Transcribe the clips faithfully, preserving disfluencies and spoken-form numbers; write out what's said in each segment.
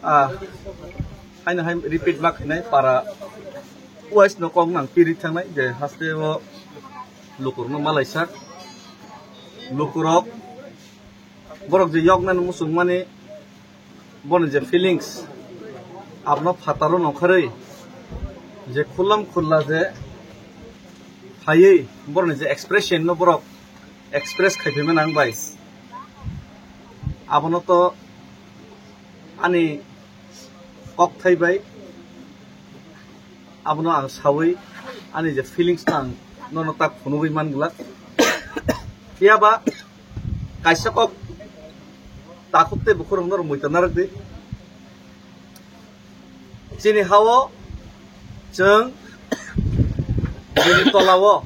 Ah, haino hai repeat ma khainai para wise no kok nang piri thangnai je haste o lukurno malaisa lukurok borok je yoknani muchungmani boni je feelings abono phataro nongkharwi je khulam khulla je phaiwi boroni je expression no borok express khaiphaima nang bai abono to ani kokthai bai abono ang sawi ani je feelings no ang nono tak phunugwi man glak. Phiyaba kaisa kok takhuk tei bukhurok norok muitor narwk di. Chini hao chwng bini tolao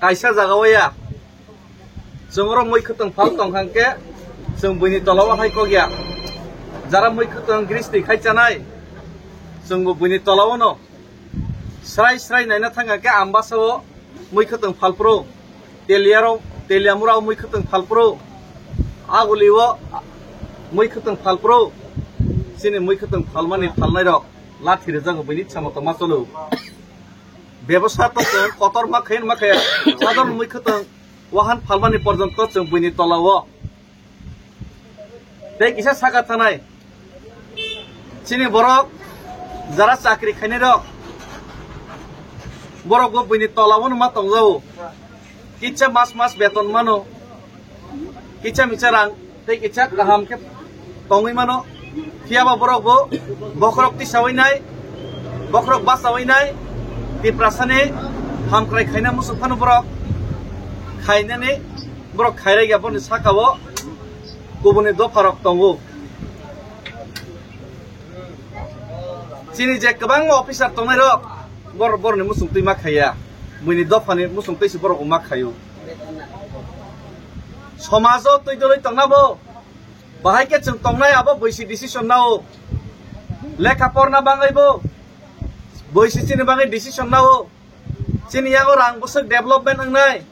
kaisa jaga o ya. Chwng oro mui khwtwng phal tong kha hwnkhe chwng buini tolao hai kok ya. Jara mui khwtwng gristi khai chanai chwngbo buini tolao no srai srai naina thang kha hwnkhe Ambasa o mui khwtwng phalpro, Teliaro, Teliamura o mui khwtwng phalpro, Aguli o mui khwtwng phalpro, chini mui khwtwng phalmani phalnai rok lathi rwjago buini chama tongma cholo. Bebosa to chwng kotor ma khayan ma khaya, sadon mui khwtwng wahan phalmani porjonto chwng buini tolao. Tei kisa saka thanai. Chini borok jara chakri khainai rok, borok bo buini tola bono ma tongjago. Kicha mas mas beton mano, kicha micha rang tei kicha kaham khe tongwi mano. Phiyaba borok bo bokhorok tisawi nai, bokhorok basawi nai, Tiprasani hamkrai khaina muchung phano borok khainani borok khairaiya boni sakao kubuni dopharok tongo. Chini je kwbangma officer tongnairok bor-, boroni muchungtwi ma khaiya, buini dophani muchungtwi se borok ma khaio. Somajo twi dwlwi tongna bo, bahai khe chwng tongnai abo buisi decision nao. Lekha porna bangaibo buisi chini bagwi decision nao. Chini yago rang bwswk development wngnai,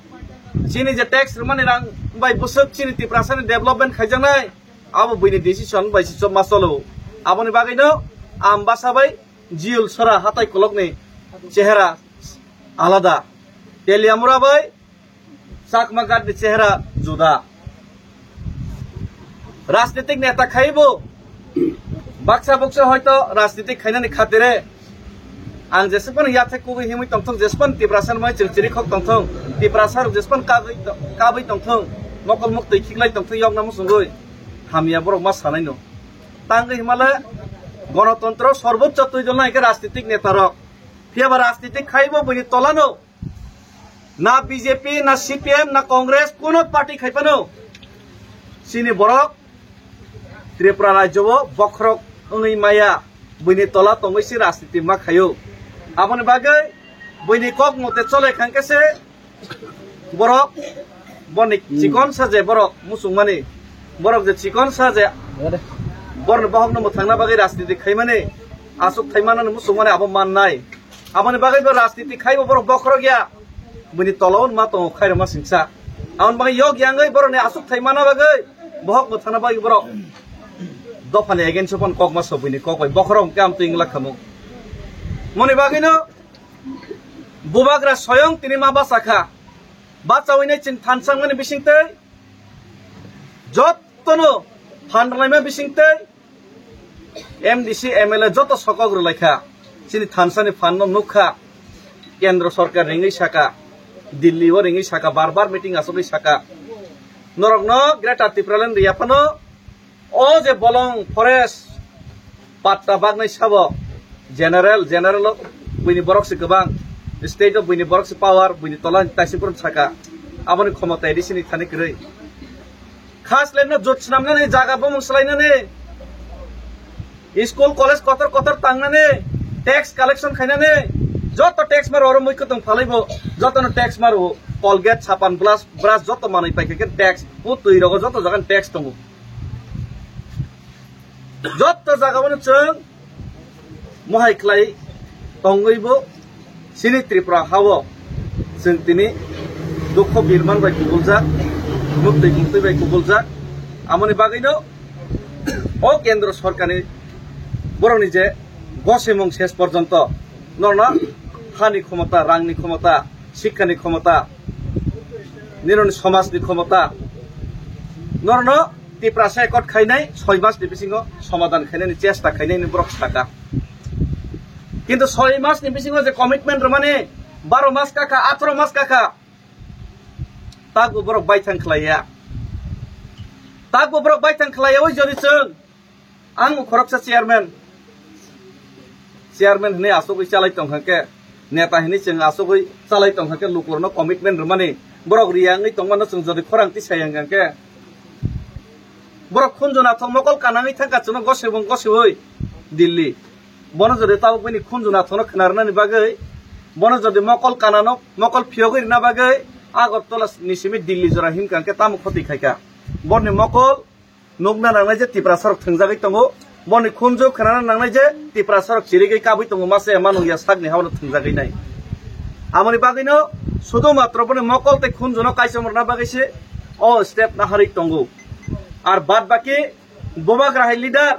chini je tax rwmani rang bai bwswk chini Tiprasani development khaijaknai, abo buini decision bai se chopma cholo. Aboni bagwino Ambasa bai Jiyul Sora hatai kolokni chehera alada, Teliamura bai Chakma Ghat ni chehera juda. Rajnitik neta khaibo baksa buksa hoito rajnitik khainani khatire ang jeswk phano yathek kugwi himwi tongthung, jeswk phano Tiprasa ni mai chwng chiri khok tongthung, Tiprasa rok jeswk phano kagwi to-, kabwi tongthung, mokol muktwi khiklai tongthung, yokna muchungwi hamya borok ma sanai no. Tangwi himale gonotontro sorboccho twi dol nai khe rajnitik neta rok. Phiyaba rajnitik khaibo buini tolano Na B J P, na C P M, na Congress, kuno party khai phano chini borok Tripura rajyo o bokhorok wngwi maya, buini tola tongwi se rajniti ma khaio. Aboni bagwi buini kok mote chole kha hwnkhe se borok, boni chikon sa je borok muchungmani, borok je chikon sa je borokni bohokno mwthangna bagwi rajniti khaimani, aswk thaimanani muchungmani abo mannai. Aboni bagwi bo rajniti khai bo borok bokhorok ya. Buini tola o ma tongo khairokma singsa. Aboni bagwi yok yangwi borokni aswk thai mana bagwi bohok mwthangna bagwi borok dophani against o phano kok ma so buini kok bai bokhorok hwnkhe amtwi wngla khamu. Moni bagwino bubagra soyong tini ma bachakha. Bachawi nai chwng thansa wngmani bisingtwi jottono phan rwlaima bisingtwi M D C, M L A joto sokok rwlaikha. Chini thansani phan no nukha. Kendro sorkar ringwi saka, Delhi o ringwi saka, bar bar meeting achugwi saka. Norokno Greater Tipraland riya phano o je bolong forest patta bagnai sabo general, general o buini borok se kwbang, state o buini borok se power, buini tola ni taising phuru saka. Aboni khomota A D C ni thani kwrwi. Khas leno jot swnamnani, jaga bumung swlainani, school college kotor kotor tangnani, tax collection khainani, joto tax maro oro mui kwtwng phalaibo, jotono tax maro, Colgate, sapan, brush, brush joto manwi paikha khe tax, o twi rogo joto jagani tax tongo. Joto jaga bono chwng mohai khlai tongwibo chini Tripura hao chwng tini dukho birman bai kubuljak, muktwi muktwi bai kubuljak. Amoni bagwino O kendro sorkarni borokni je gosemung ses porjonto norno hani khomota, rangni khomota, sikkani khomota, nironi somajni khomota norno Tiprasa ekot khainai soi masni bisingo somadan khainani chesta khainani borok saka. Kintu soi masni bisingo je commitment rwmani baro mas kakha, atharoh mas kakha, takbo borok baithang khlaiya. Takbo borok baithang khlaiya, oi jodi chwng, ang khoroksa chairman, chairman hwnwi asugwi chalai tongkha khe, neta hwnwi chwng asugwi chalai tongkha khe, lukurokno commitment rwmani borok riya wngwi tongmano chwng jodi khorang tisai wngkha khe, borok khunju nathok mokol kanangwi thangkha chwngno gosebung gosebui Delhi. Bono jodi tabuk bini khunju nathokno khna rwnani bagwi, bono jodi mokol kanano mokol phiyogwi rwna bagwi Agartala ni simi Delhi jora himkha khe tamo khoti khaikha? Boni mokol nukna nangnai je Tiprasarok thwngjagwi tongo, boni khunju khnana nangnai je Tiprasarok chirigwi kabwi tongo, masa ema nukya sakni haono thwngjagwi nai. Amoni bagwino sudu matro boni mokol tei khunjuno kaichom rwna bagwi se o step naharwi tongo. Ar bad baki bubagra hai leader,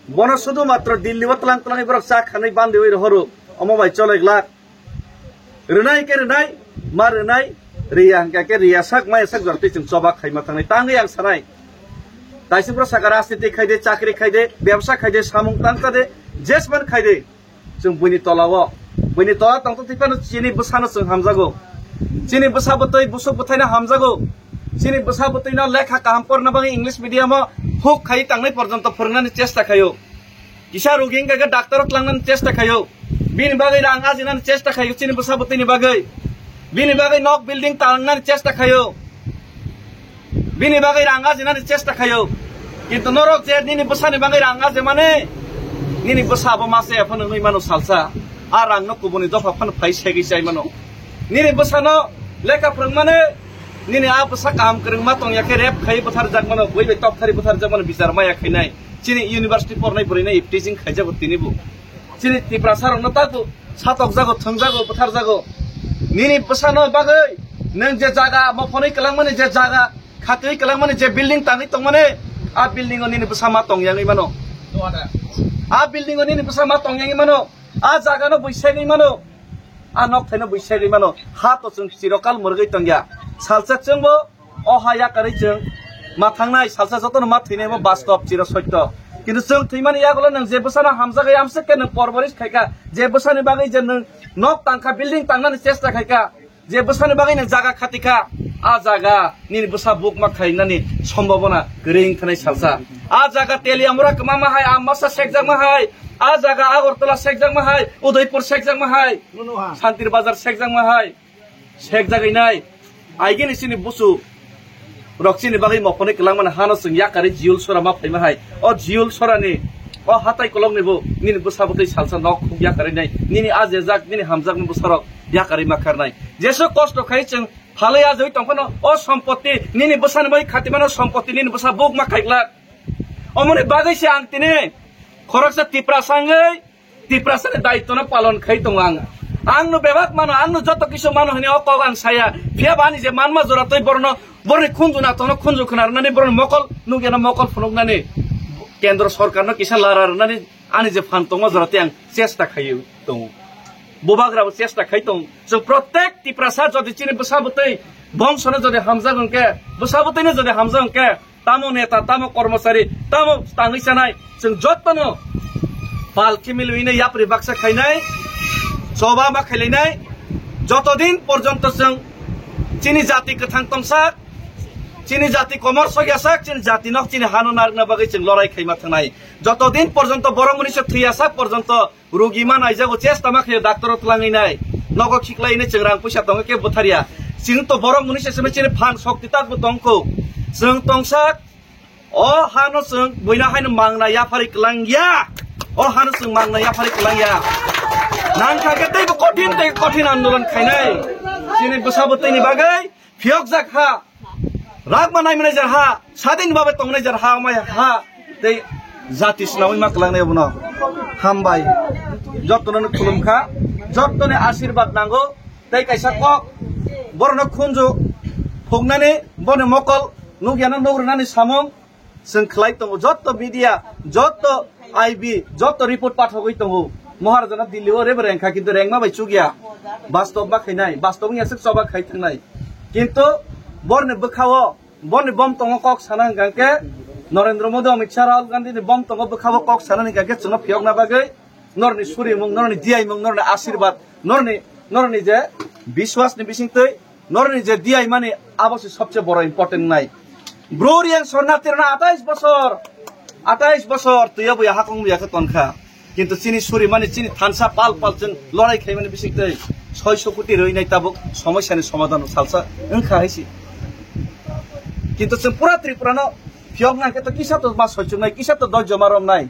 bono sudu matro Delhi o tlang tlang borok cha khanwi bandiwi rohoro, omo bai cholai glak. Rwnai khe rwnai, ma rwnai, riya hwnkha khe riya sak, maya sak jora twi chwng choba khaima thangnai. Tangwi ang sanai, taisukro saka rajniti khaide, chakri khaide, bebsa khaide, samung tangtade, jesman khaide, chwng buini tola o, buini tola tongtwtwi phano chini bwsano chwng hamjago. Chini bwsa bwtwi busuk bwthaino hamjago. Chini bwsa bwtwino lekha kaham porna bagwi English medium o huk khai tangnai porjonto phwrwngnani chesta khaio. Kisa rugi wngkha khe doctor o tlangnani chesta khaio. Bini bagwi rang ajinani chesta khaio chini bwsa bwtwini bagwi. Bini bagwi nok building tangnani chesta khaio. Bini bagwi rang ajinani chesta khaio. Kintu norok je nini bwsani bagwi rang ajimani, nini bwsa abo masa phano wngwi mano salsa. A rangno kubuni dopha phano phai segwi chai mano. Nini bwsano lekha phwrwngmani, nini a bwsa kaham kwrwngma tongya khe rep khai bwtharjak mano, bui bai tokthari bwtharjak mano, bichar maya khainai. Chini university pornai bwrwino teaching khaijago tinibo. Chini Tiprasa rokno tago satokjago, thwngjago, bwtharjago. Nini bwsano bagwi nwng je jaga mophonwi kwlangmani, je jaga khatwi kwlangmani, je building tangwi tongmani, a building o nini bwsa ma tongyangwi mano. A building o nini bwsa ma tongyangwi mano. A jaga no bui segwi mano. A nok thaino bui segwi mano. Ha to chwng chirokal mwrwgwi tongya. Salsa chwngbo o ha yakarwi chwng ma thangnai, salsa jotono ma thwinai, bo bastop chiro sotto. Kintu chwng thwimani yagulo nwng je bwsano hamjagwi amswk khe nwng porboris khaikha, je bwsani bagwi je nwng nok tangkha, building tangnani chesta khaikha, je bwsani bagwi nwng jaga khatikha, a jaga nini bwsa buk ma khainani sombhabona kwrwi wngkha nai salsa. A jaga Teliamura kwmama hai, Ambasa sekjakma hai, a jaga Agartala sekjakma hai, Udaipur sekjakma hai, Santir Bazar sekjakma hai. Sekjagwi nai. Aigini chini busu rok chini bagwi mophonwi kwlangmani hano chwng yakarwi Jiyul sora ma phaima hai. O Jiyul sorani o hatai kolokni bo nini bwsa bwtwi salsa nok khuk yakarwi nai. Nini a jejak, nini hamjakni bwsarok yakarwi ma kharnai. Jesu kosto khai chwng phalwi ajagwi tongphano o sompoti nini bwsani bagwi khatimano sompoti nini bwsa buk ma khaiglak. Omoni bagwi se ang tini khoroksa Tiprasa wngwi Tiprasani daitwno palon khai tongo ang. Angno bebak mano, angno joto kisu mano hwnwi o kok ang saya. Phiya ba ani je manma jora twi borno, borni khunju na tono khunju khna rwnani, borni mokol nukya na mokol phunuknani, kendro sorkarno kisa lara rwnani ani je phan tongma jora tei ang chesta khaiwi tongo. Bubagrabo chesta khai tongo. Chwng protek Tiprasa jodi chini bwsa bwtwi bongsono jodi hamjak hwnkhe, bwsa bwtwino jodi hamjak hwnkhe, tamo neta, tamo kormochari, tamo tangwi chanai, chwng jottono pal khimilwino yapri baksa khainai, choba ma khailainai, jotodin porjonto chwng chini jati kwthang tongsak, chini jati komor sokyasak, chini jati nok chini hano narwkna bagwi chwng lorai khaima thangnai. Jotodin porjonto borok mwnwi se thwiyasak porjonto, rugi ma naijago, chesta ma khe doctor o twlangwi nai. Nogo khiklai nai chwng rang puisa tongo khe bwtharya. Chwng to borok mwnwi se simi chini phan sokti tak bo tongkho. Chwng tongsak, o hano chwng buina haino mangna yaphari kwlangya. O hano chwng mangna yaphari kwlangya. Nangkha khe teibo kothin tei kothin andolon khainai. Chini bwsa bwtwini bagwi phiyokjak ha. Rakma naimanai jar ha, sadin babai tongnai jar ha, omai ha, tei jati swnamwi ma kwlangnai abono. Hambai. Jottono no khulumkha, jottoni asirwad nango, tei kaisa kok, borokno khunju phuknani, boni mokol, nukyano nuk rwnani samung, Chwng khlai tongo, jotto media, jotto I B, jotto report pathogwi tongo. Maharajana Delhi o rebo rengkha, kintu rengma bai chukya. Bastob ma khainai, bastob wngya swk choba khai thangnai. Kintu borni bwkhao, borni bom tongo kok sana hwnkha khe, Narendra Modi, Amit Shah, Rahul Gandhi ni bom tongo bwkhao kok sana hwnkha khe chwngno phiyokna bagwi norni surimung, norni diyaimung, norni asirwad, norni, norni je biswas ni bisingtwi, norni je diyaimani abo se sobse boro important nai. Bro Riang Sorna tirna atais bosor, atais bosor twiya buya hakong buya khe tonkha. Kintu chini surimani, chini thansa pal pal chwng lorai khaimani bisingtwi soiso koti rwinai tabuk somosyani somadhan salsa wngkha haisi. Kintu chwng pura Tripura no phiyok nang khe to kisa to ma soichuknai, kisa to dojjo ma romnai.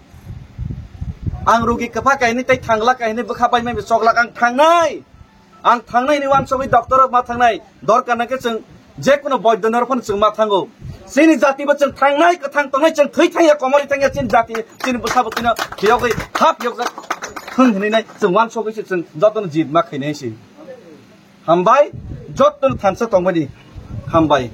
Ang rugi kwpha kainwi tei thangla kainwi bwkha bai mai chokla ang thangnai. Ang thangnai ni uansugwi doctor rok ma thangnai. Dorkar nang khe chwng je kono boidonor phano chwng ma thango. Chini jati bo chwng thangnai, kwthang tongnai, chwng thwi thangya, komori thangya, chini jati, chini bwsa bwtwino phiyogwi ha phiyokjak thwng hinwi nai chwng uansugwi se chwng jotono jit ma khainai se. Hambai, jotono thansa tongmani. Hambai.